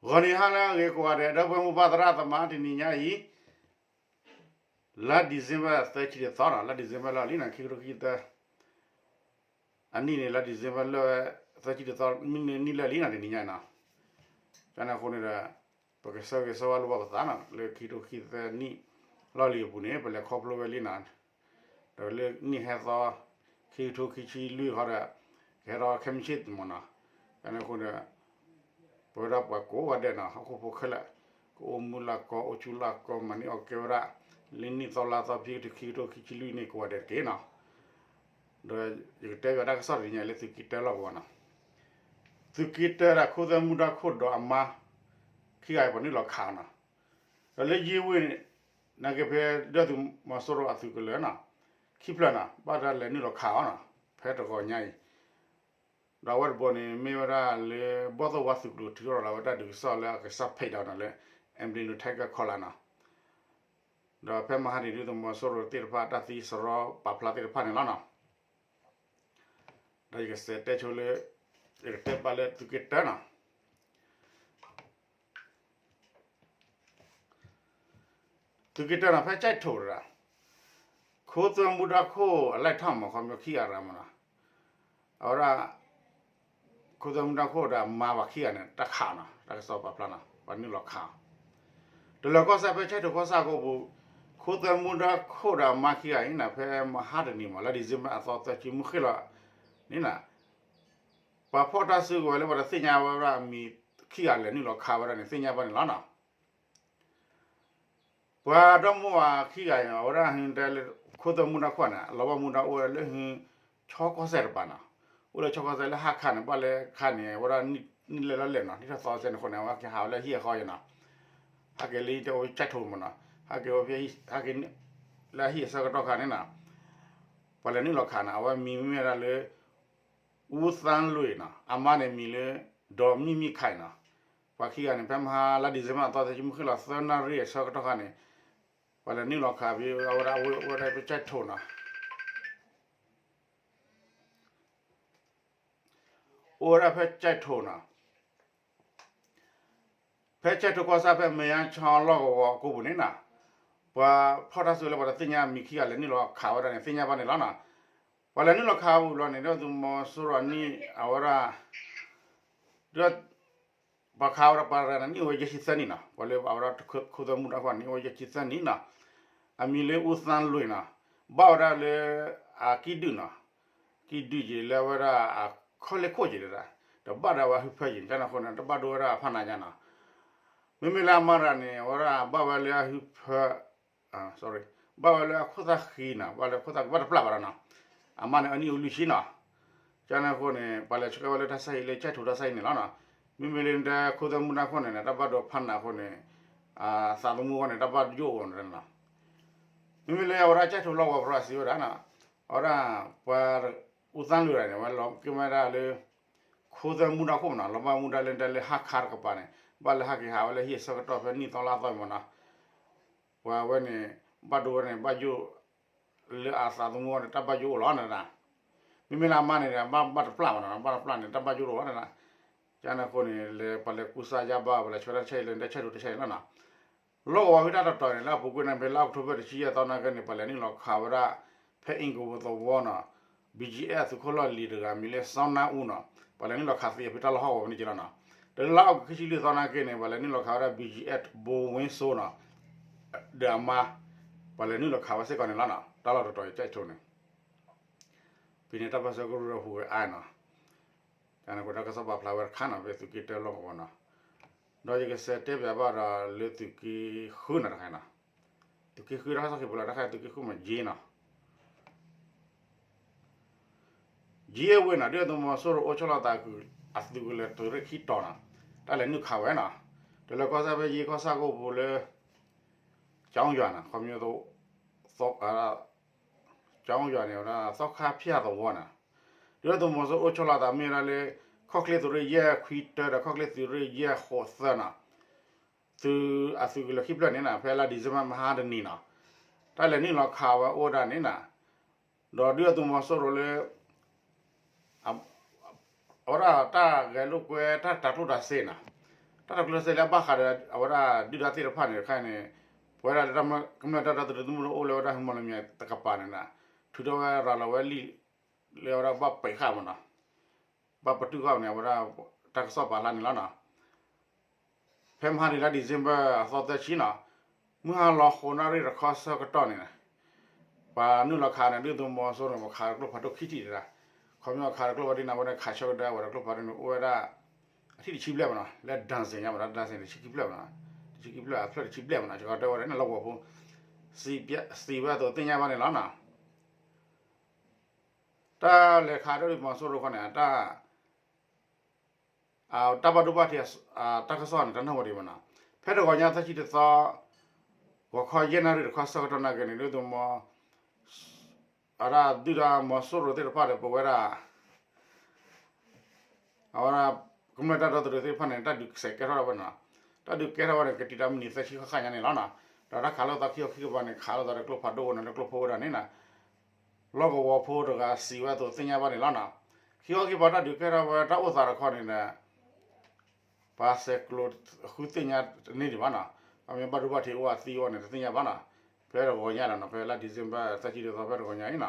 ဂီၤနံၤဟါလၢအဂ့ၤကိးဂၤဒဲး ဒီပုၢ်ဝဲၢ်မိၢ်ပၢ်သရၣ်သမါ တနံၤညါအံၤ လါ December သၢဆံတသီနီၤ, လါ December လၢလံနီၤ ခံကထိခံဆံသၢ အနံၣ်န့ၣ် လါ December လၢ သၢဆံတသီ မ့ၢ်နံၣ်လၢလံနီၤ တနံၤညါအံၤနီၤ, ကန့ၣ်အဃိန့ၣ်ဒီး ပကဆၢဂ့ၤဆၢဝါလိာ်ဘၣ်ပသးနီၤ လၢခံကထိခံဆံသၢနံၣ် လီၢ်လံၤအပူၤန့ၣ် ပလဲၤခီဖျိဝဲလံနီၤ, ဒီးလၢနံၣ်ဟဲသီ ခံကထိခံဆံလွံၢ်ခီဒီး ကဟဲထီၣ်ခဲမုၢ်ဆ့ၣ်မ့ၢ်နီၤ, ကန့ၣ်အဃိန့ၣ် ပဝဲဒၣ်ပှၤကိးဂၤဒဲးနီၤ ဟီၣ်ခိၣ်ဖိခဲလၢာ် ကအိၣ်မူလၢကီ အိၣ်ဆူၣ်လၢကီ မၤန့ၢ်အီၣ်ကဲဝဲဒၣ် လၢနံၣ်သီလါသီ ဖံကထိခံကထိခံဆံလွံၢ်န့ၣ် ကိးဂၤဒဲးတက့ၢ်နီၤ, ဒီးယကတဲဘၣ်တၢ်ကစီၣ်တနံၤညါလၢသုးက့တၢလီၢ်ကဝီၤနီၤ, သုးက့တၢဒီးခိၣ်သၢမူဒါခိၣ်ဒီးအမါ ခံဂၤအံၤပှၤနုာ်လီၤခးနီၤ, ဒီးလၢယ့ၢ်ဝ့ၢ်န့ၣ် နာ်က့ဖဲဒုၣ်ဒါသုးမီၤစိရိၤအသုးကလၢၤနီၤ, ခံဖျၢၣ်နီၤ ဘၣ်တၢ်လဲၤနုာ်လီၤခးအီၤနီၤ, ဖဲတဂီၤညါအံၤ ဒီးအဝဲတဘျီန့ၣ် မ့ၢ်ဝဲဒၣ်လၢ ဘီၣ်သိၣ်ဝါသုးကျိၤထုးထီၣ်လီၤဝဲဒၣ်ဒုးကစီၣ်လၢအကစၢ်ဖဲးဒီးနီၤလၢ Amplitude Tiger Caller နီၤ, ဒီးဖဲမဟါန့ၣ် ဒုၣ်ဒါသုးမီၤစိရိၤသ့ၣ်တဖၣ်တၢ်သံစရီပာ်ဖျါသ့ၣ်တဖၣ်န့ၣ်လီၤနီၤ, ဒီးယကစးတဲဆိလၢ ယကတဲဘၣ်လၢသုးက့တၢနီၤ သုးက့တၢနီၤ ဖဲကၠဲးထိးတဒၣ် ခိၣ်သၢမူဒါခိၣ်အလဲၢ်ထီၣ်မး ခီဖျိခံဂၤရၤမးနီၤ, အဝဲဒၣ် ခိၣ်သၢမူဒါခိၣ်ဒီးအမါပှၤခံဂၤန့ၣ် တၢ်ခးနီၤ တၢ်ကစီၣ်ပာ်ဖျါနီၤ ပှၤနုာ်လီၤခးအီၤ, တလၢၤကီၢ်စဲၣ်ဖဲကၠဲးထိးကီၢ်ဆၣ်ကိးပူၤ ခိၣ်သၢမူဒါခိၣ်ဒီးအမါခံဂၤအံၤန့ၣ် ဖဲမဟါတနံၤမး လါ December အသီသၢဆံမုၢ်ဃ့ၢ်လီၤန့ၣ်နီၤ, ပှၤဖီၣ်တၢ်စုကဝဲၤလၢပှၤတသ့ၣ်ညါဝဲဒၣ်အမံၤခံဂၤလဲၤနုာ်လီၤခးဝဲဒၣ်န့ၣ် သ့ၣ်ညါဘၣ်န့ၣ်လီၤနီၤ. ပှၤဒီမါဝၤခံဂၤအံၤ အဝဲဒၣ်ဟဲတဲလၢ ခိၣ်သၢမူဒါခိၣ်န့ၣ် လီၤဘၣ်မူဒါအိၣ်ဝဲလၢဟဲ ဆီကီၢ်စဲၣ်တပၤနီၤ, အိၣ်လၢဆီကီၢ်စဲၣ်လၢဟးခးန့ၣ် ဘၣ်လၢခါန့ၣ် အဝဲဒၣ်နံၣ်လဲၢ်လီၤလဲၢ်နီၤ နံၣ်ထီၣ်သီစဲၣ်န့ၣ်အဃိန့ၣ် အဝဲကဟးဝဲလၢဟံၣ်အဃီအံၤနီၤ, ဟဲက့ၤလၢတဲအိၣ်ကၠဲးထိးမးနီၤ, ဟဲက့ၤ ဟဲက့ၤလၢဟံၣ်အဆၢကတီၢ်ခါန့ၣ်နီၤ, ပှၤလဲၤနုာ်လီၤခးန့ၣ် အဝဲမံၤမ့ၢ်ဝဲဒၣ်လၢ အူသၣ်လွံၢ်နီၤ, အမါန့ၣ်မံၤလၢ ဒီးမံၣ်မံၣ်ခါအံၤနီၤ, ပှၤခံဂၤန့ၣ် ဖဲမဟါလါ December အသီသၢဆံမုၢ်ဃ့ၢ်လီၤ သၢနၣ်ရံၣ်အဆၢကတီၢ်ခါန့ၣ် ပှၤလဲၤနုာ်လီၤခးဖဲအဝဲဒၣ်အိၣ်ဝဲဒၣ်ဖဲကၠဲးထိးနီၤ, အိၣ်ဝဲဒၣ်ဖဲကၠဲးထိးနီၤ, ဖဲကၠဲးထိးကီၢ်ဆၣ်ဖဲမဲာ်ညါဆီလီၢ်ကဝီၤအကိးပူၤန့ၣ်နီၤ, ပှၤဖီၣ်တၢ်စုလၢပှၤတသ့ၣ်ညါမံၤခံဂၤလဲၤနုာ်လီၤခးဝဲဒၣ်န့ၣ် သ့ၣ်ညါဘၣ်န့ၣ်လီၤနီၤ, ပှၤလဲၤနုာ်လီၤခးဝံၤဘျီန့ၣ် ဒုၣ်ဒါသုးမီၤစိရိၤအနံၣ်အဝဲဒၣ် ဒီး ပှၤခးဝဲဒၣ်ပှၤတဂၤန့ၣ် နံၣ်အိၣ်ဝဲယဲၢ်ဆံသၢနံၣ်နီၤ, ပှၤလၢအဝဲဒၣ်ခိၣ်သၢမူဒါခိၣ်န့ၣ် နံၣ်အိၣ်ဝဲယဲၢ်ဆံသၢနံၣ်နီၤ, အမံၤလၢအူသၣ်လွံၢ်နီၤ, ဘၣ်ဝဲဒၣ်လၢ အကံၢ်ဒုၣ်နီၤ, ကံၢ်ဒုၣ်က့ၤလၢအဝဲဒၣ်အခီၣ်လ့ၢ်ခိၣ်က့ၤတဒၣ်, ဒီးဘၣ်ဒီးဝဲအဟၢဖၢက့ၤ ကန့ၣ်အဃိန့ၣ် တဘၣ်ဒိဝဲဒၣ်ဖးနးညါနီၤ, မ့မ့ၢ်လၢအမါတဂၤန့ၣ် အဝဲဒၣ်ဘၣ်ဝဲလၢအဟၢဖၢ sorry ဘၣ်ဝဲလၢအခိၣ်သၣ်ဃံနီၤ, ဘၣ်လၢအခိၣ်သၣ်ဃံဘၣ်တပျၢ်ဘၣ်ဒီးနီၤ, အမါန့ၣ်အနံၣ်အိၣ်လွံၢ်ဆံနီၤ, ကန့ၣ်အဃိန့ၣ် ပှၤလဲၤဆှၢဝဲလၢတၢ်ဆါဟံၣ်လၢကၠဲးထိးတၢ်ဆါဟံၣ်န့ၣ်လီၤနီၤ, မ့မ့ၢ်လၢနတဲခိၣ်သၢမူဒါခိၣ်န့ၣ် တၢ်ဘၣ်ဒိဖးနးအဃိန့ၣ် အသးသမူအဂီၢ်န့ၣ် တၢ်ဘၣ်ယိၣ်အဂီၢ်န့ၣ်နီၤ, မ့မ့ၢ်လၢအဝဲဒၣ်ကၠဲးထိးလီၢ်ကဝီၤပရၢစံးဝဲဒၣ်နီၤ, အဝဲဒၣ်ပှၤအူသၣ်လွံၢ်တဂၤန့ၣ် ဝဲလီၤက့ၤဝဲဒၣ်လၢ ခိၣ်သၢမူဒါခိၣ်မနီၤ, လီၤဘၣ်မူဒါလၢနတဲလၢဟးခးတကပၤန့ၣ် ဘၣ်လၢဟးက့ၤဟးဝဲလၢဟံၣ်အဆၢကတီၢ်ဖဲနံၣ်သီလါသီမနီၤ, ပှၤဝဲန့ၣ် ဘၣ်ဒိဝဲန့ၣ် ဘၣ်ယိၣ် လၢအသးသမူအဂီၢ်န့ၣ် တၢ်ဘၣ်ယိၣ်အိၣ်လီၤန့ၣ်, မ့မ့ၢ်လၢအမါန့ၣ် ဘၣ်ဘၣ်တပျၢ်မနီၤ, ဘၣ်တပျၢ်န့ၣ် တၢ်ဘၣ်ယိၣ်အိၣ်လီၤန့ၣ်, ကန့ၣ်အဃိန့ၣ် လဲၤပှၤလဲၤကူစါယါဘၣ် ပှၤလဲၤဆှၢတၢ်ဆါဟံၣ်လၢနတဲကၠဲးထိးတၢ်ဆါဟံၣ်လီၤနီၤ, လီၢ်ကဝီၤဟံးတၢ်တတီၤန့ၣ် လၢအပူၤကွံာ်န့ၣ် ဖဲလါအီးကထိဘၢၣ် တဆံယဲၢ်သီနာ်က့န့ၣ် ပှၤလဲၤနုာ်လီၤခးဝဲဒၣ် ဖဲအ့ၣ်ကဝီၤသဝီနီၤ ဘံၣ်ကၠံအ့ၣ် သုးခိၣ်လီၢ်လံၤတဂၤ မံၤလၢစီနါအူနီၤ, ပှၤလဲၤနုာ်လီၤခးသံအဖုတၢ်လီၢ်ဟီၣ်ကဝီၤဝဲန့ၣ်က့လီၤနီၤ, ဒီးလၢလါအီးကထိခံဆံလွံၢ်သီနာ်က့န့ၣ် ပှၤလဲၤနုာ်လီၤခးဝဲဒၣ် ဘံၣ်ကၠံအ့ၣ် ဘိဝ့စိနီၤ ဒီးအမါ ပှၤလဲၤနုာ်လီၤခးဝဲစ့ၢ်ကီးန့ၣ်လီၤနီၤ, တၢ်လီၢ်တတီၤအံၤကၠဲးထိးန့ၣ် ဖဲန့ၣ်တၢ်ပၢၢ်ဆၢကရူၢ်ကရၢဟူးဝဲအါနီၤ, ကန့ၣ်အဃိတၢ်ကစီၣ်ပာ်ဖျါဝဲတခါနီၤ ဖဲသုးက့တၢလီၢ်ကဝီၤနီၤ, ဒီးယကစးတဲပၠးဘၣ်ဒီးလၢသုးက့ဃုနီၤတခါနီၤ, သုးက့ဃုတၢ်ကစီၣ်ခံဖျၢၣ်တခါ သုးက့ဃုမ့ၢ်ယ့နီၤ ယ့ဝ့ၢ်နီၤ ဒုၣ်ဒါသုးမီၤစိရိၤအိၣ်ဆီလီၤသး အသုးကလၢၤသုးရ့ၣ်ခံတီၤနီၤ, တၢ်လဲၤနုာ်ခးဝဲနီၤ, တလၢၤကီၢ်စဲၣ်ဖဲယ့ကီၢ်ဆၣ်ကိးပူၤလၢ ကၠီယွၤနီၤ ခီဖျိ ကၠီယွၤန့ၣ် ဝဲဒၣ်သီခါဖၠၣ်သဝီနီၤ, ဒုၣ်ဒါသုးမီၤစိရိၤအိၣ်ဆီလီၤသးမ့ၢ်ဝဲဒၣ်လၢ ခီၣ်ချ့သုးရ့ၣ်ယဲၢ်ခွံတၢဒီး ခီၣ်ချ့သုးရ့ၣ်ယဲၢ်ဃိးသၢနီၤ, သုးအသုးကလၢၤခံဖျၢၣ်န့ၣ်နီၤ ဖဲလါ December မဟါတနံၤနီၤ, တၢ်လဲၤနုာ်လီၤခးဝဲအိၣ်ဝဲဒၣ်န့ၣ်နီၤ, ဒီးဒုၣ်ဒါသုးမီၤစိရိၤလၢ အဝဲဒၣ်တၢ်ဂဲၤလိာ်ကွဲတၢ်တၤကျိၣ်တၤစ့နီၤ, တၢ်တကျိၣ်စ့လၢအဘၣ်ဃးဒီး အဝဲဒၣ်ဒုၣ်ဒါသ့ၣ်တဖၣ်န့ၣ် တခါန့ၣ် ပဝဲဒၣ်လၢကမျၢၢ်တၢ်ဒီသဒၢသုးမုၢ်ဒိၣ်အိၣ်လၢဝဲဒၣ်ဟံးမီၣ်လမၠဲၤတကပၤန့ၣ် ထုးထီၣ်ဝဲရၤလီၤဝဲလံာ် လၢအဝဲဒၣ်ဘၣ်ပံးဃာ်မနီၤ, ဘၣ်ပတုာ်ဃာ်န့ၣ် အဝဲဒၣ် တၢ်ကစီၣ်ပာ်ဖျါန့ၣ်လီၤနီၤ. ဖဲမဟါတနံၤလါ December အသီသၢဆံနီၤ, မုၢ်ဟါလီၤဃိးနၣ်ရံၣ်တခီဆၢကတီၢ်န့ၣ် ပှၤနုာ်လီၤခးန့ၣ် ဒုၣ်ဒါသုးမီၤစိရိၤန့ၣ် ပှၤခးကျိဖးဒိၣ်ခံထံၣ်တဒၣ်, ခီပညီခးကျိဖးဒိၣ်န့ၣ် အဝဲဒၣ်ခးဆၢကတီၢ်ဝဲဒီးကျိဖးဒိၣ်န့ၣ် အိၣ်ဝဲဒၣ် အထံၣ်တဆံဘျဲၣ်မနီၤ, လၢ dancing ညါမနီၤ, dancing တဆံခံဖျၢၣ်မနီၤ, တဆံခံဖျၢၣ်အဖျၢၣ်တဆံဘျဲၣ်မနီၤ, ကီတဲဝဲဒၣ်န့ၣ် လီၢ်ကဝီၤဖိ စံးဝဲအသိးသ့ၣ်ညါဘၣ်န့ၣ်လီၤနီၤ. တၢ်လဲၤခးဒုၣ်ဒါသုးမီၤစိရိၤခီန့ၣ် တၢ် တၢ်ဘၣ်ဒိဘၣ်ထံး တၢ်ကစီၣ်န့ၣ် တၢ်နီၣ်ဝဲဒံးမနီၤ, ဖဲတဂီၤညါသၢဆံတသီ ဂီၤခီယဲၢ်နၣ်ရံၣ်တခီဆၢကတီၢ်နာ်က့န့ၣ် ဒုၣ်ဒါသုးမီၤ အဝဲဒၣ်ဒုၣ်ဒါမီၤစိရိၤသ့ၣ်တဖၣ်ဒီး ပဝဲဒၣ် အဝဲဒၣ် ကမျၢၢ်တၢ်ဒီသဒၢသ့ၣ်တဖၣ်န့ၣ် တၢ်ဒုးစဲးကဲထီၣ်ဝဲနီၤ, တၢ်ဒုးကဲထီၣ်ဝဲန့ၣ် ကတံာ်တာ်မုၢ်နံၤသၢဆံဃၣ်ဃၣ်ညါန့ၣ်လီၤနီၤ, ဒီးတၢ်ခးလိာ်သးခံခီခံကပၤန့ၣ် ခးလိာ်သးဒီးကျိဖးဒိၣ်ဝဲန့ၣ် လၢကျိဖိဝဲဒၣ်န့ၣ်နီၤ လီၢ်ကဝီၤဖိတဂၤစံးဝဲအသိးသ့ၣ်ညါဘၣ်န့ၣ်လီၤနီၤ. ခံခီခံကပၤတၢ်ဒုးကဲထီၣ်ဝဲတၢ်အိၣ်သးတခီန့ၣ်ဒီး ပှၤဆဲးကျိးဃုသ့ၣ်ညါတန့ၢ်ဒံးဘၣ်နီၤ, အမ့ၢ်ဘၣ်ဒိဘၣ်ထံးအိၣ်အသံအိၣ်န့ၣ် တသ့ၣ်ညါဘၣ်နီၤ, ဖဲတဂီၤညါလီၤနီၤ, ဖဲလါ December သၢဆံတသီဖဲတဂီၤညါအံၤနီၤ,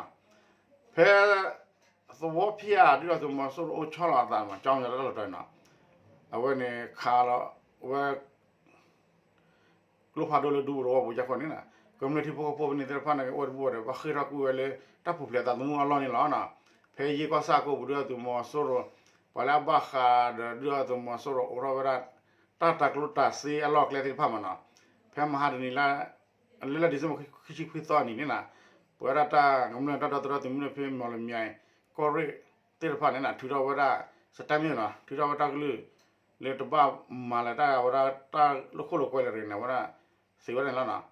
ဖဲ သဝီဖၠၣ်ဒုၣ်ဒါသုးမီၤစိရိၤအိၣ်ဆီလီၤအသးမး ကၠီမီၤတၢ်လီၢ်တနီၤ, အဝဲန့ၣ်ခးလီၤဝဲ ကျိဖးဒိၣ်လၢဒူပူၤသဝီပူၤကၠၢ်ခိၣ်န့ၣ်နီၤ, ကမျၢၢ်ထံဖိကီၢ်ဖိဖဲန့ၣ်သ့ၣ်တဖၣ်န့ၣ် အိၣ်တဘူၣ်ဘၣ်ဒီး ဘၣ်ဃ့ၢ်ထီၣ်ကွံာ်ဝဲလၢ တၢ်ပူၤဖျဲးသးသမူအလီၢ်န့ၣ်လီၤနီၤ. ဖဲယ့ၢ်ကီၢ်ဆၣ်အကိာ်ပူၤ ဒုၣ်ဒါသုးမီၤစိရိၤ ပှၤလၢအဘၣ်ဃးဒီးဒုၣ်ဒါသုးမီၤစိရိၤအိးထီၣ်ဝဲဒၣ် တၢ်တၤကျိၣ်တၤစ့အလီၢ်အကျဲသ့ၣ်တဖၣ်မးနီၤ, ဖဲမဟါတနံၤလၢ လၢလါ December ခံဆံခွံသီအနံၤန့ၣ်နီၤ, ပဝဲဒၣ်တၢ်ကမျၢၢ်တၢ်ဒီသဒၢသုးမုၢ်ဒိၣ်ဖဲမီၣ်လမၠဲၤ ကီၢ်ရ့ၣ်သ့ၣ်တဖၣ်န့ၣ်နီၤ ထုးထီၣ်ဝဲဒၣ် စတၢ်မ့ၢ်နီၤ ထုးထီၣ်ဝဲတၢ်ကလုၢ် လၢတဘၣ်မၤလၢၤတၢ်ဝဲဒၣ်တၢ်လိာ်ခိၣ်လိာ်ကွဲလၢၤတဂ့ၤန့ၣ် အဝဲဒၣ် စံးဝဲန့ၣ်လီၤနီၤ.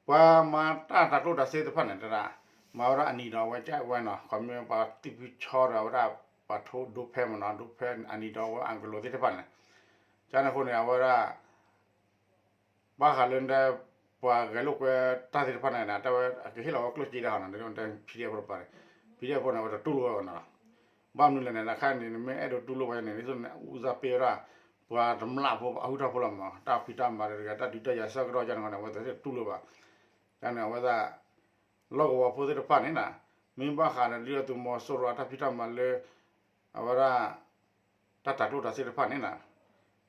ပှၤမၤတၢ်တၤကျိၣ်တၤစ့သ့ၣ်တဖၣ်န့ၣ် တဒၣ် မၤဝဲဒၣ်အနံၤဒီးအဝဲကဲဝဲနီၤ, ခီမ့ၢ်ပှၤတံၢ်ဖုဆီဒီးအဝဲဒၣ် ပှၤထိဒိဖဲမးနီၤ, ဒိဖဲအနံၤဒီးအဝဲအကလိၤသ့ၣ်တဖၣ်န့ၣ်, ကန့ၣ်အဃိန့ၣ် အဝဲဒၣ် ဘၣ်ဃးလၢ ပှၤဂဲၤလိာ်ကွဲတၢ်သ့ၣ်တဖၣ်န့ၣ် တၢ်ဝဲအကဟ့ၣ်လီၤဝဲကျိၣ်စ့ဒၣ်ဟီနီၤ, ဒ်သိး PDF ဖိတပၤန့ၣ်, PDF ဖိန့ၣ် အဝဲတတူၢ်လိာ်ဝဲဘၣ်နီၤ. ဘၣ်မနုၤလဲၣ်န့ၣ် တခါန့ၣ် နမ့ၢ်အဲၣ်ဒိးတူၢ်လိာ်ဝဲန့ၣ် ဒ်သိးန့ၣ် ဦးစားပေးဝဲဒၣ် ပှၤတမျၢ်ဖိအဟုၣ်တၢ်ဖိလီၤမး, တၢ်ဖံးတၢ်မၤတဂၤ တၢ်ဒုးတၢ်ယၤဆၢကတီၢ်ကန့ၣ်န့ၣ် အဝဲသ့ၣ်တတူၢ်လိာ်ဘၣ်. ကန့ၣ်အဝဲဒၣ် လီၢ်ကဝီၤဖိသ့ၣ်တဖၣ်န့ၣ်နီၤ, မ့ၢ်ဘၣ်ဃးဒီးဒုၣ်ဒါသုးမီၤစိရိၤအတၢ်ဖံးတၢ်မၤလၢ အဝဲဒၣ် တၢ်တၤကျိၣ်တၤစ့သ့ၣ်တဖၣ်န့ၣ်နီၤ,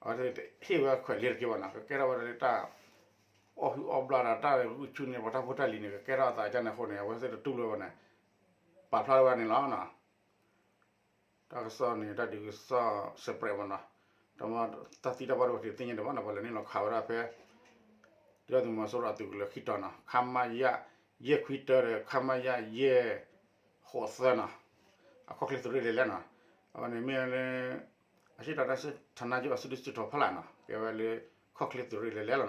အဝဲသ့ၣ်တဟ့ၣ်ဝဲခွဲးလ့ၤတက့ၢ်ဘၣ်နီၤ, ကကဲထီၣ်ဝဲဒၣ်လၢတၢ် အီၣ်ဟုၣ်အီၣ်ဘျၣ်ဒီး တၢ်ဂုာ်ဆူၣ်န့ၢ်ပှၤတၢ်ဖိတၢ်လံၤန့ၣ် ကကဲထီၣ်အသးကန့ၣ်အဃိန့ၣ် အဝဲသ့ၣ်တတူၢ်လိာ်ဘၣ်န့ၣ် ပာ်ဖျါဝဲန့ၣ်လီၤ. တၢ်ကစီၣ်န့ၣ် တၢ်ဒုးကစီၣ် separate မးနီၤ, တၢ်သံတၢ်ဘၣ်ဒိဘၣ်ထံးသ့ၣ်ညါဒံးဘၣ်နီၤ, ပှၤလဲၤနုာ်လီၤခးဝဲဒၣ်ဖဲ ဒုၣ်ဒါသုးမီၤစိရိၤအသုးကလၢၤခံတီၤနီၤ, ခမရ ယဲၢ်ခွံတၢဒီး ခမရ ယဲၢ်ဃိးသၢနီၤ, အခီၣ်ချ့သုးရ့ၣ်လဲၤလဲၣ်နီၤ, အဝဲန့ၣ်မ့ၢ်လၢ အရှေ့တောင်တိုင်းစစ်ဌာနချုပ် အစုဒုးစုတီၤဖီလာ်နီၤ, ကဲဝဲလၢ ခီၣ်ချ့သုးရ့ၣ်လဲၤလဲၣ်လီၤနီၤ.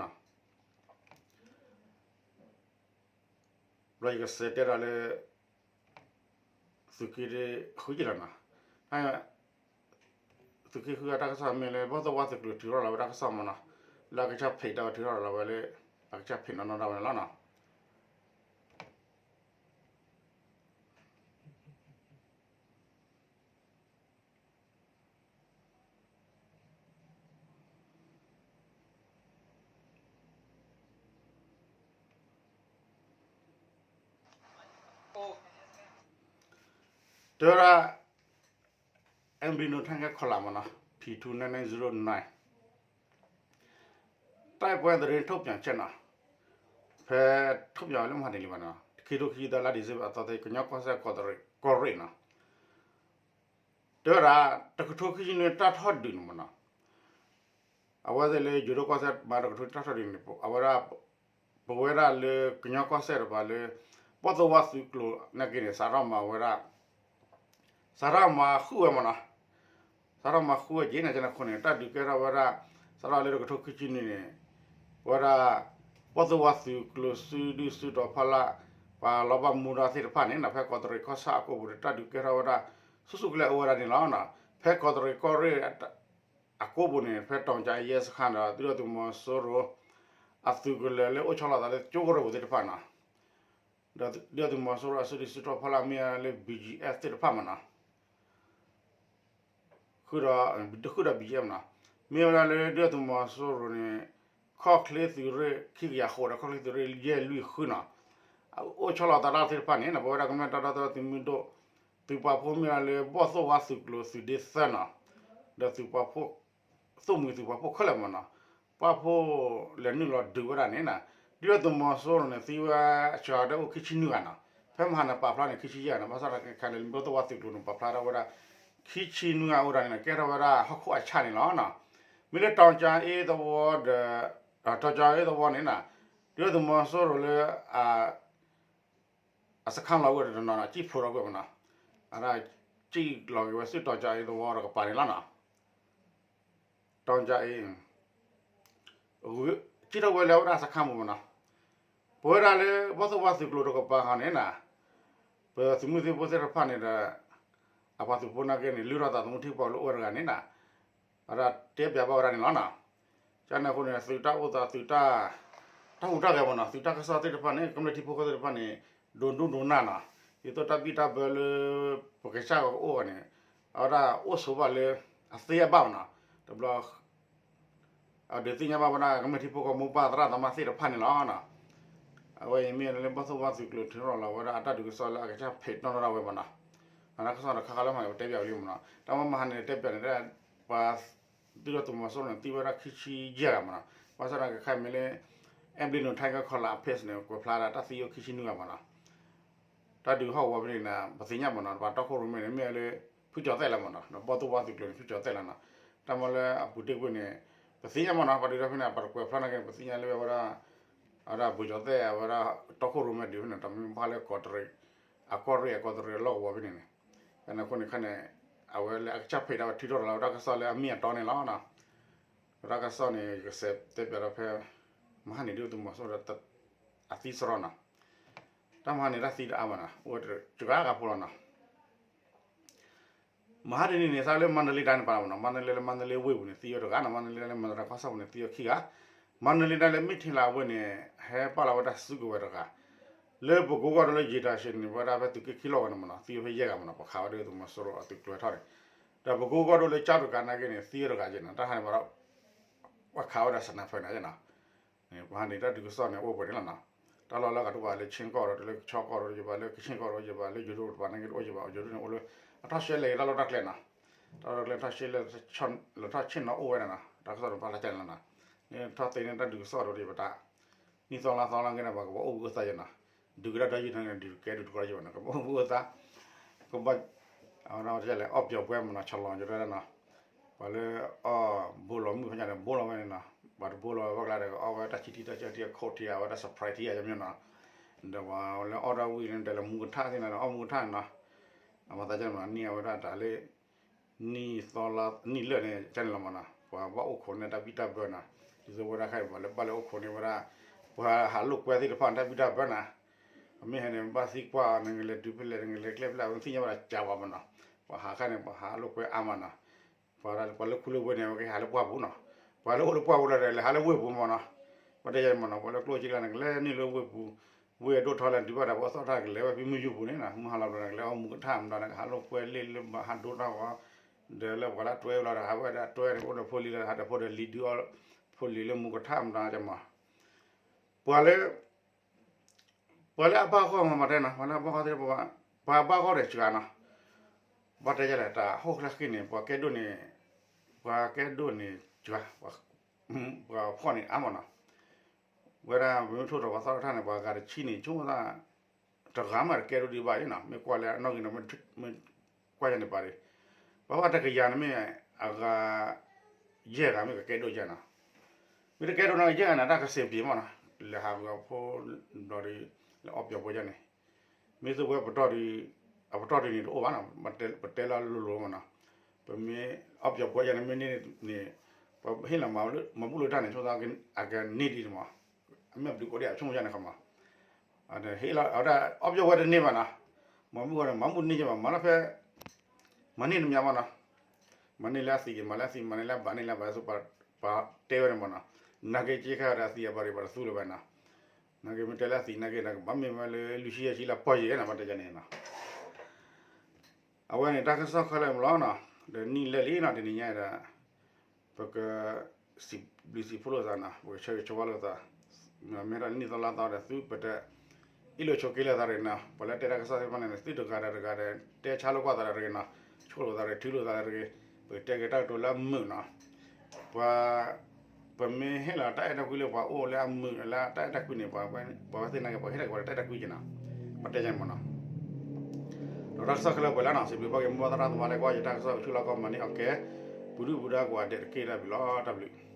ဘျီယကစံးတဲဒီးလၢ သုးက့ဃုက့ၤလီၤနီၤ, သုးက့ဃုအတၢ်ကစီၣ်မ့ၢ်လၢ ဘီၣ်သိၣ်ဝါသုးကျိၤထုးထီၣ်လီၤဝဲတၢ်ကစီၣ်မးနီၤ, လၢအကစၢ်ဖံးတၢ်ဝဲထုးထီၣ်လီၤဝဲလၢ အကစၢ်ဖံးနီၢ်နီၢ်ဒၣ်ဝဲန့ၣ်လီၤနီၤ. တဲဝဲဒၣ် MB နူထၢ်ကဲခီလာ်မးနီၤ, P two nine nine zero nine တိုက်ပွဲသတင်းထုတ်ပြန်ချက်နီၤ, ဖဲထုတ်ပြန်ဝဲလၢမဟါတနံၤလံဘၣ်နီၤ, ခံထိခံဆံသၢလါ December အသီသၢ ကညီကီၢ်စဲၣ်ကီးတရံးကီၢ်ရ့ၣ်နီၤ, တဲဝဲဒၣ် တကထိခံဆံနွံတၢ်ထီၣ်ဒုးန့ၣ်မးနီၤ, အဝဲသ့ၣ်လၢယိၤဒိၣ်ကီၢ်စဲၣ်မၤတကထိတၢ်ထီၣ်ဒုးန့ၣ် အဝဲဒၣ် ပဝဲဒၣ်လၢကညီကီၢ်စဲၣ်တပၤလၢ ဘီၣ်သိၣ်ဝါသုးကျိၤနာ်က့န့ၣ် စးထီၣ်မၤဝဲဒၣ် စးထီၣ်မၤဃုာ်ဝဲမးနီၤ, စးထီၣ်မၤဃုာ်ဝဲက့ၤန့ၣ် ကန့ၣ်အဃိန့ၣ် တၢ်ဒုးကဲထီၣ်ဝဲဒၣ် စးထီၣ်လၢတကထိခံဆံနွံန့ၣ် ပဝဲဒၣ် ဘီၣ်သိၣ်ဝါသုးကျိၤစုဒုၣ်စုတီၤဖီလာ် ပှၤလီၤဘၣ်မူဒါသ့ၣ်တဖၣ်န့ၣ်နီၤ ဖဲကီးတရံးကီၢ်ဆၣ်အကိာ်ပူၤဒီး တၢ်ဒုးကဲထီၣ်ဝဲဒၣ် ဆူၣ်ဆူၣ်ကလဲာ်အိၣ်ဝဲဒၣ်န့ၣ်လီၤ. ဖဲကီးတရံးကီၢ်ရ့ၣ် အကိာ်ပူၤန့ၣ် ဖဲ တောင်ကြားရဲစခန်း ဒီး ဒုၣ်ဒါသုးမီၤစိရိၤ အသုးကလၢၤလၢအိၣ်ဆီလီၤသးလၢကၠိကရၢၢ်ပူၤသ့ၣ်တဖၣ်နီၤ, ဒီးဒုၣ်ဒါသုးမီၤစိရိၤအစုဒုၣ်စုတီၤဖီလာ်မ့ၢ်လၢ BGF သ့ၣ်တဖၣ်မးနီၤ, ဃုာ်ဒီး ဃုာ်ဒီး BGF နီၤ, မ့ၢ်ဝဲဒၣ်လၢဒုၣ်ဒါသုးမီၤစိရိၤန့ၣ် ခီၣ်ချ့သုးရ့ၣ်ခံကယၤဃိးဒီး ခီၣ်ချ့သုးရ့ၣ်ယဲၢ်လွံၢ်ဃုနီၤ, အိၣ်ဆီလီၤသးတၢ်သ့ၣ်တဖၣ်န့ၣ် ပဝဲဒၣ်ကမျၢၢ်တၢ်ဒီသဒၢသုးမုၢ်ဒိၣ် သုးပာ်ဖှိၣ်မ့ၢ်ဝဲဒၣ်လၢ ဘီၣ်သိၣ်ဝါသုးကျိၤသုးဒ့သၢနီၤ, ဒီးသုးပာ်ဖှိၣ် သိၣ်မှံၤသုးပာ်ဖှိၣ်ခဲလၢာ်မ့ၢ်နီၤ, ပာ်ဖှိၣ်လဲၤနုာ်လီၤဒုးဝဲဒၣ်န့ၣ်နီၤ, ဒုၣ်ဒါသုးမီၤစိရိၤန့ၣ် သံဝဲအစှၤဒီးအိၣ်ခံဆံနွံဂၤနီၤ, ဖဲမဟါန့ၣ်ပာ်ဖျါန့ၣ် ခံဆံယဲၢ်ဂၤနီၤ, ဘၣ်ဆၣ်ဒီးခဲအံၤန့ၣ် ဘီၣ်သိၣ်ဝါသုးကျိၤန့ၣ် ပာ်ဖျါထီၣ်ဝဲဒၣ် ခံဆံနွံဂၤအိၣ်ဒၣ်န့ၣ်နီၤ, ကဲထီၣ်ဝဲဒၣ်ဟီၣ်ခိၣ်အဆၣ်န့ၣ်လီၤနီၤ, မ့ၢ်လၢတီၤကၠါအ့သဝီဒီး တီၤကၠါအ့သဝီန့ၣ်နီၤ, ဒုၣ်ဒါသုးမီၤစိရိၤလၢ အစခါလီၤဝဲတနီၤနီၤ ကံၣ်ဖျိးထီၣ်ကွံာ်မ့ၢ်နီၤ, အဒၣ်ကံၣ်လီၤက့ၤဝဲဆူတီၤကၠါအ့သဝီတကပၤန့ၣ်လီၤနီၤ, တီၤကၠါအ့ ကံၣ်ထီၣ်ဝဲလၢအဝဲဒၣ်စခါမူမ့ၢ်နီၤ, ပဝဲဒၣ်လၢဘီၣ်သိၣ်ဝါသုးကျိၤတကပၤဃီန့ၣ်နီၤ, ပသုးမုၢ်သံၣ်ဘိသ့ၣ်တဖၣ်န့ၣ်ဒီး အပှၤသုးဖိနာ်က့န့ၣ် လုၢ်ထီၣ်သးသမူထံကီၢ်လၢအိၣ်ဝဲတဂၤန့ၣ်နီၤ, အဝဲဒၣ်တဲပၠးဘၣ်ဝဲဒၣ်န့ၣ်လီၤနီၤ, ကန့ၣ်အဃိန့ၣ် သုးတၢ်အိၣ်သး သုးတၢ် တၢ်ဟူးတၢ်ဂဲၤမ့ၢ်နီၤ, သုးတၢ်ကစီၣ်သ့ၣ်တဖၣ်န့ၣ် ကမျၢၢ်ထံဖိကီၢ်ဖိသ့ၣ်တဖၣ်န့ၣ် ဒိးဒူၣ်ဒိးနၢ်နီၤ, ဒ်သိးတၢ်ဘံၣ်တၢ်ဘၢလၢ ပကစၢ်ဂီၤကအိၣ်ဂီၤန့ၣ် အဝဲဒၣ်အိၣ်ဆိးဘၣ်လၢ အသ့အဘၣ်မ့ၢ်နီၤ, တဘျီ အဒုးသ့ၣ်ညါဘၣ်ဝဲဒၣ်ကမျၢၢ်ထံဖိကီၢ်ဖိမိၢ်ပၢ်သရၣ်သမါသ့ၣ်တဖၣ်န့ၣ်လီၤနီၤ, အဝဲအံၤမ့ၢ်လၢဘီၣ်သိၣ်ဝါသုးကျိၤထုးထီၣ်လီၤဝဲဒၣ်အတၢ်ဒုးကစီၣ်လၢအကစၢ်ဖံးနီၣ်ထီၣ်ဒၣ်ဝဲမ့ၢ်နီၤ, တၢ်ကစီၣ်တခါခါလၢမၤန့ၣ် ပတဲပၠးဝံၤလံမ့ၢ်နီၤ, တၢ်မ့ၢ်မဟါန့ၣ်တဲပၠးန့ၣ် ပှၤ ဒုၣ်ဒါသုးမီၤစိရိၤန့ၣ် သံဝဲဒၣ်ခံဆံယဲၢ်ဂၤမ့ၢ်နီၤ, ဘၣ်ဆၣ်ဒီးခဲအံၤမ့ၢ်လၢ Ambling Tiger Collar အ page န့ၣ် ကွဲးဖျါဒၣ်တၢ်သံအိၣ်ခံဆံနွံဂၤမ့ၢ်နီၤ, တၢ်ဒုးဟီၣ်ကဝီၤဖဲန့ၣ် ပသ့ၣ်ညါမ့ၢ်နီၤ, ပှၤတီခိၣ်ရိၣ်မဲန့ၣ် မ့ၢ်ဝဲလၢ ဖုကၠီၤသဲၣ်လီၤမ့ၢ်နီၤ, ဒီးဘီၣ်သိၣ်ဝါသုးကျိၤန့ၣ် ဖုကၠီၤသဲၣ်လီၤနီၤ, တၢ်မ့ၢ်လၢအပူၤတ့ၢ်ကွံာ်န့ၣ် ပသ့ၣ်ညါမ့ၢ်နီၤ, ပှၤဒုးတၢ်ဖဲန့ၣ် ပတကွဲးဖျါနာ်က့ ပသ့ၣ်ညါလၢဝဲဒၣ် အဝဲဒၣ်ပူၤကၠီၤသဲၣ် အဝဲဒၣ်တီခိၣ်ရိၣ်မဲဒုးဖဲန့ၣ် တမ့ၢ်ဘၣ်လၢကီးတရံး အကီၢ်ရ့ၣ်အကီၢ်တရံးအလီၢ်ကဝီၤဖဲန့ၣ်န့ၣ်, ဖဲန့ၣ်အဃိန့ၣ်ခဲန့ၣ် အဝဲလၢအကစၢ်ဖံးဒၣ်ဝဲထုးထီၣ်လီၤဝဲတၢ်ကစီၣ်လၢအမ့ၢ်အတီန့ၣ်လီၤ. တၢ်ကစီၣ်န့ၣ် ယကစးတဲပၠးဒီးဖဲ မဟါန့ၣ်ဒုးသုးမီၤစိရိၤ အသံစရီနီၤ, တၢ်မဟါန့ၣ်တၢ်သံတအါမးနီၤ, အိၣ်ဝဲတဂၤဂၤဖိလီၤနီၤ. မဟါတနံၤန့ၣ် စးလၢမါနလ့တၢ်န့ၣ်ပာ်လီၤမးနီၤ, မါနလ့လၢမါနလ့ဝ့ၢ်ပူၤန့ၣ် သံဝဲတဂၤနီၤ, မါနလ့လၢမၤတရၤကီၢ်ဆၣ်ပူၤန့ၣ် သံဝဲခံဂၤ, မါနလ့တၢ်လၢမ့ၢ်ထံလၢအဝ့ၢ်န့ၣ် ဟဲပာ်လီၤဝဲတၢ်စုကဝဲၤတဂၤ, လၢပကိးကီၢ်ဒိၣ်လၢယံာ်တၢ်စ့န့ၣ် ဝဲဒၣ်ဖဲသုးက့ခံလီၢ်ဝဲန့ၣ်မးနီၤ, သံဝဲဖဲယဲၢ်ဂၤမးနီၤ, ပှၤခးဝဲဒၣ်သုးမီၤစိရိၤအသုးကျိၤထီၣ်န့ၣ်, ဒီးပကိးကီၢ်ဒိၣ်လၢကၠီတကးနာ်က့န့ၣ် သံဝဲတဂၤက့နီၤ, တၢ်ဟါန့ၣ်မးဒီး ပှၤခးဝဲဒၣ် sniper န့ၣ်နီၤ, ပှၤဟါန့ၣ်တၢ်ဒုးကစီၣ်န့ၣ် အိၣ်ပှဲၤန့ၣ်လီၤနီၤ, တၢ်လီၢ်လၢကတူၢ်ဘၣ်လၢ ခၠ့ၣ်ကီၢ်ဒီး လၢကဆီကီၢ်ဒီး ယဘၣ်လၢကခၠ့ၣ်ကီၢ်ဒီး ယဘၣ်လၢယိၤဒိၣ်တပၤနာ်က့ အိၣ်ယဘၣ်ယိၤဒိၣ်န့ၣ်အိၣ်လၢ အထီၣ်ရှဲလဲၣ်တၢ်လီၢ်တၢ်ကျဲနီၤ, တၢ်လီၢ်တၢ်ကျဲထီၣ်ရှဲလဲၣ် လီၤထီၣ်ဆ့ၣ်နီၤအိၣ်ဝဲဒၣ်နီၤ, တၢ်ကစီၣ်တပာ်လၢကၠဲၣ်န့ၣ်လီၤနီၤ, န့ၣ်ထီၣ်သ့န့ၢ်တၢ်ဒုးကစီၣ်ဒီးယပတၢ် နံၣ်သီလါသီလါက့န့ၣ် ပှၤကဘၣ်အိၣ်ဘှံးအိၣ်သါယဲနီၤ, ဒုးကဒါဒီးယံာ်န့ၣ် ဒုးကဲဒုးတကီၢ်ယဲဘၣ်နီၤ, ကဘၣ်အိၣ်ဘှံးအိၣ်သါ, ကဘၣ် အဝဲဒၣ်လဲၤအီၣ်ပျီၤပှဲၤမးနီၤ, ဆီလီၤယိၤဒိၣ်နီၤ, ပှၤလၢအီၣ်ဘိလီၤမုၢ်ဖဲညါန့ၣ် ဘိလီၤဝဲန့ၣ်နီၤ, ပှၤတဘိလီၤဝဲဘၣ်ကျါဒီး အီၣ်ဝဲတၢ်ဆံထံတၢ်ဆၢထံအခိၣ်ထံအဝဲဒၣ် surprise ထံအယမီၤနီၤ, ဒီးပှၤလၢအီၣ်တၢ်ဝံၤန့ၣ် တဲလၢမူကထၣ်သ့ၣ်န့ၣ် အီၣ်မူကထၣ်န့ၣ်နီၤ, အမၤသးကဲန့ၣ်မး နံၣ်အဝဲဒၣ်တၢ်လၢ နံၣ်သီလါ နံၣ်လၢာ်န့ၣ် ကန့ၣ်လီၤမးနီၤ, ပှၤဘၣ်အိၣ်ခိးန့ၢ်တၢ်ဘံၣ်တၢ်ဘၢနီၤ, ဒ်သိးဝဲဒၣ်ခဲအံၤ ပှၤလၢဘၣ်လၢအိၣ်ခိးန့ၢ်ဝဲဒၣ် ပှၤဟးလိာ်ကွဲသ့ၣ်တဖၣ်န့ၣ် တၢ်ဘံၣ်တၢ်ဘၢနီၤ, အမ့ၢ်ဟဲန့ၣ် ဘၣ်သံကွၢ်အီၤ နကလဲၤတုၤဖဲလဲၣ် နကလဲၤကျဲဖဲလဲၣ် အဝဲသ့ၣ်ညါဝဲဒၣ်ကးဝဲမးနီၤ, ပှၤဟးခါန့ၣ် ပှၤဟးလိာ်ကွဲအါမးနီၤ, ပှၤလၢ ပှၤလၢခူလၢဝ့န့ၣ် အဝဲကဟးလၢပှၢ်ပူၤနီၤ, ပှၤလၢအိၣ်လၢပှၢ်ပူၤလီၤဒီး လဲၤဟးလၢဝ့ၢ်ပူၤမးနီၤ, ပှၤတဲယဲမးနီၤ, ပှၤလၢကျိၣ်စ့ကျါန့ၣ် ကလဲၤနုာ်လၢဝ့ၢ်ပူၤ, ဝ့ၢ်အဒိၣ်ထီလၢ ဒုးဘၣ်တၢ်ပှၤသီၣ်ထီၣ်ကလဲၤဝဲဖဲမုၢ်ယူၤပူၤန့ၣ်နီၤ, မုၢ်ဟါလီၤဘျီန့ၣ် ကလဲၤအီၣ်မူကထၣ်မးဒီး ကဟးလိာ်ကွဲလ့ၣ်လၢဘၣ်ဟးဒိတၢ်ဂီၤ, ဒီးလၢပှၤလၢတွဲဝဲလီၤဒီး ဟးဝဲဒၣ်တွဲန့ၣ် အိၣ်ဒီးဖိလံၤလီၤ ဟးဒီးဖိဒီးလံၤဒုးအီၣ် ဖိလံၤလၢမူကထၣ်မးဒီးမး, ပှၤလၢ ပှၤလၢအဘၣ်ဂီၢ်မး ပှၤတဲနီၤ, ပှၤလၢအဘၣ်ဂီၢ်သ့ၣ်တဖၣ်, ပှၤဘၣ်ဂီၢ်ဒီးစှၤနီၤ, ဘၣ်တဲယဲလဲၣ် တၢ်ဟီၣ်ချ့ဃ့န့ၣ် ပှၤကဲဒိၣ်န့ၣ်, ပှၤကဲဒိၣ်န့ၣ်စှၤ, ပှၤဖှီၣ်န့ၣ်အါမးနီၤ, ဝဲဒၣ်ပမ့ၢ်ထိၣ်ဒီးပှၤသီၣ်ထီၣ်န့ၣ် ပှၤဂၤတဆံန့ၣ် ဆိကမိၣ်သး တဂၤမးတကဲဒိၣ်ဒံးဘၣ်နီၤ, မ့ၢ်ကွၢ်လၢအနီၣ်ဂံၢ်နီၤ မ့ၢ်ကွၢ်ယၤန့ၣ်ပာ်ဒံး, ပှၤဘၣ်တကယၤန့ၣ်မ့ၢ် အဂၤ ယဲၢ်ဂၤမ့ၢ်ကကဲဒိၣ်ယဲနီၤ, မ့ၢ်တကဲဒိၣ်နီၤ ယဲၢ်ဂၤန့ၣ် တၢ်ကစ့းပျ့ၤမးနီၤ, လဲၤဟးဂီၤဖိဘျီဒီး လဲၤအီၣ်ပျီၤပှဲၤယဲန့ၣ်, မ့ၢ်သိးဝဲပတီၢ်ဒီး အပတီၢ်ဒုးန့ၣ်တအိၣ်ဘၣ်နီၤ, ပတဲလၢလိၤလိၤမးနီၤ, ပမ့ၢ်အီၣ်ပျီၤပှဲၤယဲန့ၣ် မ့ၢ်န့ၣ်န့ၣ် ပဟ့ၣ်လီၤမၤဘူၣ်လိာ်တၢ်န့ၣ် ဆိကမိၣ်သးအကန့ၢ်ဒံးန့ၣ်မး, အမ့ၢ်ဘျုးကိးဒံးအဆိကမိၣ်ယဲန့ၣ်ခီမး ဟ့ၣ်လီၤအဝဲဒၣ် အီၣ်ပျီၤဝဲတန့ၢ်ဘၣ်နီၤ, မၤဘူၣ်ဝဲန့ၣ် မၤဘူၣ်န့ၢ်က့ဘၣ် မၤလၢဖဲ မၤန့ၢ်တမံၤမးနီၤ, မၤန့ၢ်လၢအသံးက့ၤ မၤလၢအသံး မၤန့ၢ်လၢအဘၣ်န့ၢ်လၢအဘၣ် ပှၤတဲဝဲန့ၣ်မးနီၤ, နာ်က့က့ခါဒီးအသံးအဘၣ်ဒံး ပှၤတသူလၢၤဘၣ်နီၤ, နာ်က့မ့ၢ်တဲလၢအသံးနာ်က့ ဘၣ်မ့ၢ်ဝဲလၢလွံၢ်ဆံယဲၢ်ဆံလၢပှၢ်ယဲၢ်နီၤ ဘၣ်တဲယဲန့ၣ်နီၤ အဝဲန့ၣ် တၢ်ကစီၣ်ခဲလၢာ်မးလီၤနီၤ, ဒီးနံၣ်လၢာ်လံနီၤ တနံၤညါဒီး ပ ပက စံးဘျုးစံးဖှိၣ်လိာ်သးနီၤ, ပကဆၢဂ့ၤဆၢဝါလိာ်သး, မ့ၢ်ဒီးနံၣ်သီလါသီဒီး သုပတ အ့ၣ်လိာ်ဆိးက့လိာ်သးတဂ့ၤနီၤ, ပှၤလၢတဲတၢ်ကစီၣ်သ့ၣ်တဖၣ်န့ၣ် သုတဂၤဒီးတဂၤဒီး တဲဆါလိာ်ကွၢ်သးဒီးတဂ့ၤနီၤ, ဆိၣ်လိာ်သးတဂ့ၤ ထုလိာ်သးတဂ့ၤ, ပကတဲက့ၤတၢ်ကတိၤလၢအမုာ်နီၤ, ပှၤ ပမ့ၢ်ဟ့ၣ်လီၤတၢ်အဲၣ်တၢ်ကွံလၢပှၤအိၣ်လၢအမုာ် လၢတၢ်အဲၣ်တၢ်ကွံန့ၣ် ပှၤသ့ၣ်နာ်က့ၤ ပှၤဟ့ၣ်လီၤက့ၤပှၤတၢ်အဲၣ်တၢ်ကွံက့ၤနီၤ, ပတဲယဲမ့ၢ်နီၤ, ဒီးတၢ်ကစီၣ်ခဲလၢာ်ပှဲၤလၢနီၤ, စံးဘျုးဘၣ်က့ၤမိၢ်ပၢ်သရၣ်သမါလၢကွၢ်ယတၢ်ကစီၣ် ကဆူၣ်လီၤကီၢ်မၤန့ၢ်အီၣ်ကဲ, ပူၤဒုၣ်ပူၤဒါကိးဂၤဒဲးတက့ၢ် တၢ်ဘျုးလီၤ တၢ်ဘျုး